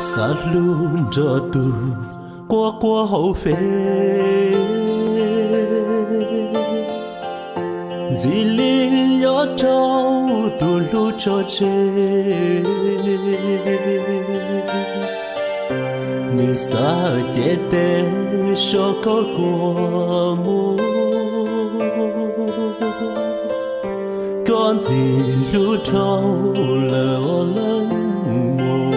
Xav hlub nrog tus quaj quaj hauv feb, ntxim li yuav raug tus hlub tso tseg. Nws xav cev tes so koj kua muag, koj ntxim hlub dhau lawm os leej muam.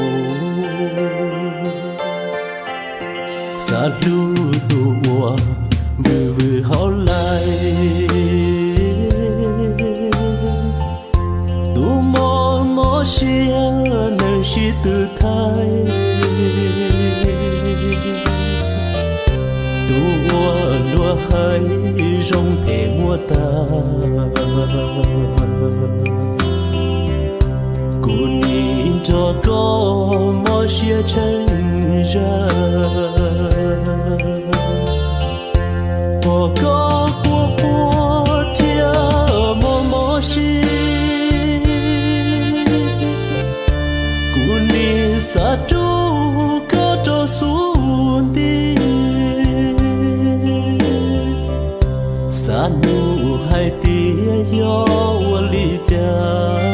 Xav hlub tus uas vwm vwm hauv laij, tus mob mob siab neeg sib tw thaij, tus uas luag hais zoo phem muab tag. Kuv nim nrog koj mob siab tsheej zag, pom koj quaj quaj thiab mob mob siab. Kuv nim xav rub koj rau xub ntiag, xav nug hais tias yog ua li cas,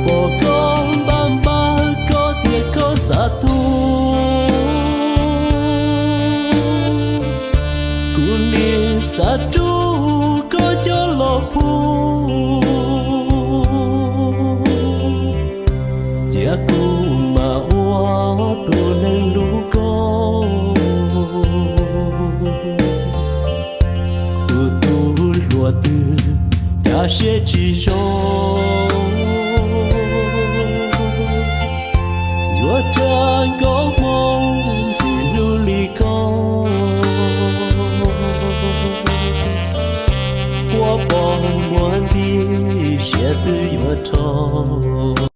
pom koj npaj npaj koj tias koj xav tuag. Kuv nim xav rub koj coj los pub, cia kuv mam ua tus neeg hlub koj. Tus tub hluas twg cav siab tsis zoo, yuav tsa nkauj hmoob ntxim hlub li koj, quaj poob muag nti siab twb yuav rho.